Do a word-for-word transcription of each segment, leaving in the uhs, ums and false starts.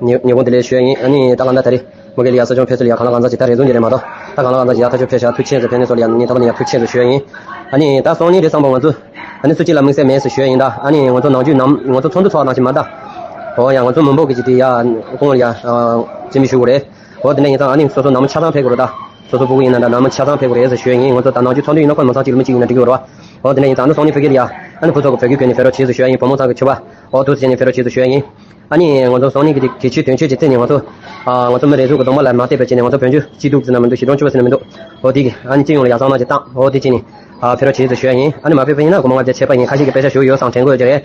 ཉིན་ཉིན་གུང་དེ་ལས་ཞུ་ཡ་ཡིན། ཨ་ནི་ད་གང་ལྟར་ད་རེས་མུ་གེ་ལ་ཡ་གསོ་སྐྱོང་ཕེབས་ཚུལ་ཡ་གང་ལ་གང་འཚམ་ཅིག་ད་རེ་ཟུང་གི་རེད་མ་གཏོགས། ད་གང་ལ་གང་འཚམ་ཅིག་ཡ་ཐག་གཅོད་ཕེབས་ཤག་ཐུགས་རྗེ་ཆེ་ཟེར་ཕེབས་ནས་སོགས་ལ་ཡ་ནི་ད་ལྟ་ནས་ཡ་ཐུགས་རྗེ་ཆེ་ཟེར་ཞུ་ཡ་ཡིན། ཨ་ནི་ད་སང་ཉིན་དེ་སང་པོ་ང་ཚོ་ཨ་ནི་སུ་གཅིག་ལ་དམིགས་བསལ་མེད་ཟེར་ཞུ་ཡ་ཡིན། ད་ཨ་ནི་ང་ཚོ་ནང་ཆོས་ནམ་ང་ཚོ་ཚོགས་འདུ་ཚོགས་ནང་བཞིན་མ་ད། འོ་ཡ་ང་ཚོ་མི་འབོར་གི་ཅིག་དེ་ཡ་ཁོང་ལ་ཡ་སྤྱི་མི་ཞུ་དགོས་རེད། འོ་དེ་འདྲ་ཡིན་ཙང་ཨ་ནི་སོ་སོ་ནང་མི་ཆ་ཚང་ཕེབས་དགོས་རེད། ད་སོ་སོ་ཕྲུ་གུ་ཡིན་ན་འདྲ་ནང་མི་ཆ་ཚང་ཕེབས་དགོས་རེད་ཟེར་ཞུ་ཡ་ཡིན། ང་ཚོ་ད་ནང་ཆོས་ཚོགས་འདུ་ཡིན་ན་ཁོ་མི་ཚང་གཅིག་ལ་མི་གཅིག་ཡིན་ན་འགྲིག་གི་རེད་བ། འོ་དེ་འདྲ་ཡིན་ཙང་ཨ་ནི་སང་ཉིན་ཕ་གི་ལ་ཡ་ཨ་ནི་བུ་ཚོ་གི་བོད་སྐད་སྐྱོན་ནས་ཕེབས་རོགས་བྱེད་ཟེར་ཞུ་ཡ་ཡིན། བུ་མོ་ཚང་གི་ཕྱུ་པ། འོ་ཐུགས་རྗེ་ཆེ་ནས་ཕེབས་རོགས་བྱེད་ཟེར་ཞུ་ཡ་ཡིན། ཨ་ནི་ང་ཚོ་སང་ཉིན་གི་གལ་ཆེའི་དོན་ཆེན་གྱི་རྩིས་ནས་ང་ཚོ་ཨ་ང་ཚོ་མི་རེ་ཟུང་གི་གདོང་པ་ལ་མ་བལྟས་པ་བྱས་ནས་ང་ཚོ་བོད་ཆོས་སྐྱིད་སྡུག་ཟེར་ན་མི་འདུག་ཞི་མཐོང་ཕྱུ་པ་ཟེར་ན་མི་འདུག་འོ་དེ་གི་ཨ་ནི་སྤྱི་ཡོངས་ལ་ཡ་བསམ་བློ་ཅིག་བཏང་། འོ་དེ་བྱས་ནས་ཨ་ཕེབས་རོགས་བྱེད་ཟེར་ཞུ་ཡ་ཡིན། ཨ་ནི་མ་ཕེབས་པ་ཡིན་ན་སྒོ་མང་ང་ཚོ་ཆད་པ་ཡིན། ཁ་ཤས་ཀྱི་པེ་ས་ཞུ་ཡོད་སང་དྲན་དགོས་ཀྱི་རེད།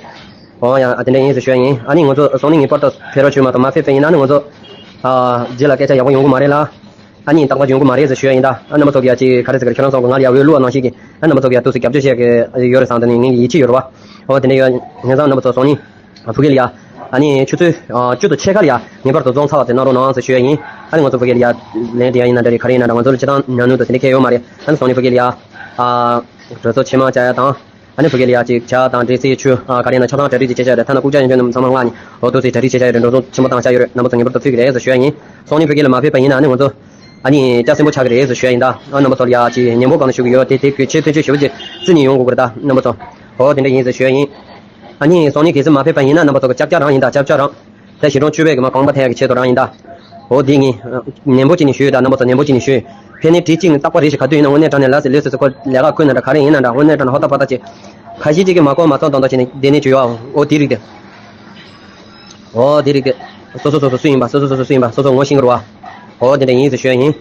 འོ་ཡ་ཨ་དེ་འདྲ་ཡིན་ཟེར་ཞུ་ཡ་ཡིན། ཨ་ནི་ང་ཚོ་སང་ཉིན་ངེས་པར་དུ་ཕེབས་རོགས་བྱེད་མ་གཏོགས་མ་ཕེབས་པ་ཡིན་ན་ཨ་ནི་ང་ཚོ་ཨ་རྗེས་ལ་སྐད་ཆ་ཡག་པོ་ཡོང་གི་མ་རེད་ལ། ཨ་ནི་རྟག་པར་ཡོང་གི་མ་རེད་ཟེར་ཞུ་ཡ་ཡིན། ད་ཨ་རྣམ་པ་ཚོ་གི་ཡ་ཅིག་ག་རེ་ཟེར་གི་རེད། ཁྱེད་རང་ཚོ་གི་ང་ལ་ཡ་འོས་བླུགས་པ་ནང་བཞིན་གྱི་ཨ་རྣམ་པ་ཚོ་གི་ཡ་ཏོག་ཙམ་རྒྱབ་སྐྱོར་བྱེད་ཀྱི་ཡོད་རེད་བསམ་དེ་ནས་ངེད་ཀྱི་ཡིད་ཆེས་ཡོད་རེད་བ། འོ་དེ་འདྲ་ཡོད། ངེད་ཚང་རྣམ་པ་ཚོ་སང་ཉིན་ཕ་གི་ལ་ཡ་ཨ་ནི་ཆུ་ཚོད་ཨ་བཅུ་དང་ཕྱེད་ཀ་ལ་ཡ་ངེས་པར་དུ་རྫོང་ཚར་བ་དེ་གནང་རོགས་གནང་ཟེར་ཞུ་ཡ་ཡིན། ཨ་ནི་ང་ཚོ་ཕ་གི་ལ་ཡ་ལན་འདྲི་ཡ་ཡིན་ན་འདྲ་རེད། ག་རེ་ཡིན་ན་འདྲ་ང་ཚོ་ལ་སྤྱིར་བཏང་ཉམས་མྱོང་དང་དེ་འདྲ་གང་ཡོད་མ་རེད། ཨ་ནི་སང་ཉིན་ཕ་གི་ལ་ཡ་ཨ་གྲོས་ཚོགས་ཆེན་མོ་བཅར་ཡ་དང་། ཨ་ནི་ཕ་གི་ལ་ཡ་ཅིག་ཇ་དང་འབྲས་སིལ་ཆུ་ཨ་ག་རེ་ཡིན་ན་ཆ་ཚང་གྲ་སྒྲིག་ཅིག་བྱས་བཞག་རེད། ཐ་ན་རྐུབ་ཀྱག་ཡང་ཁྱོན་ནས་ཚང་མ་མངགས་ནས་འོ་ཏོག་ཙམ་གྲ་སྒྲིག་བྱས་བཞག་རེད། འགྲོ་སོང་ཆེན་པོ་བཏང་བཞག་ཡོད་རེད། རྣམ་པ་ཚོ་ངེས་པར་དུ་ཕུལ་གི་རེད་ཟེར་ཞུ་ཡ་ཡིན། སང་ཉིན་ཕ་གི་ལ་མ་ཕེབས་པ་ཡིན་ན་ཨ་ནི་ང་ཚོ་ཨ་ནི་སྐྱ་སེར་པོ་ཆགས་ཀྱི་རེད་ཟེར་ཞུ་ཡ་ཡིན། ད་ཨ་རྣམ་པ་ཚོ་ལ་ཡ་ཅིག་ཉན་པོ་གང་ནས་ཞུ་གི་ཡོད་དེ་དེ་གལ་ཆེ་དོན་ཆེ་ཞེ་པོ་ཅིག་བརྩི་ནས་ཡོང་དགོས་ཀྱི་རེད། ད་རྣམ་པ་ཚོ་འོ་དེ་འདྲ་ཡིན་ཟེར་ཞུ་ཡ་ཡིན། ཨ་ནི་སང་ཉིན་གལ་སྲིད་མ་ཕེབས་པ་ཡིན་ན་རྣམ་པ་ཚོ་གི་སྐྱབས་ཀྱག་རང་ཡིན། ད་སྐྱབས་ཀྱག་རང་། ད་ཞི་ཀྲོང་ཆོས་འཕེལ་གྱི་མ་གོང་མ་ཐད་ཀྱི་ཆེད་དུ་རང་ཡིན་ད། འོ་དེ་ངས་ནན་པོ་བྱས་ནས་ཞུས་ཡོད། ད་རྣམ་པ་ཚོ་ནན་པོ་བྱས་ནས་ཞུས། ཕེབས་ནས་དྲི་གཅིག་ནས་རྟག་པ་རེ་ཞིག་ག་དུས་ཡིན་ན་དངོས་གནས་དྲང་གནས་ལ་སི་ལི་སི་སི་ཁོ་ལས་ཀ་ཁུར་ན་འདྲ་ག་རེ་ཡིན་ན་འདྲ་དངོས་གནས་དྲང་གནས་ཧོ་ད་པ་ད་ཅིག་ཁ་ཤས་ཅིག་གིས་མ་གོ་མ་ཚོར་མདོག་མདོག་བྱས་ནས་བསྡད་ནས་བྱོས་ཡོད། འོ་དེ་རིགས་དེ། འོ་དེ་རིགས་དེ། སོ་སོ་སོ་སོ་སུ་ཡིན་པ་སོ་སོ་སོ་སོ་སུ་ཡིན་པ་སོ་སོ་ངོ་ཤེས་ཀྱི་རེད་བ། འོ་དེ་འདྲ་ཡིན་ཟེར་ཞུ་ཡ་ཡིན།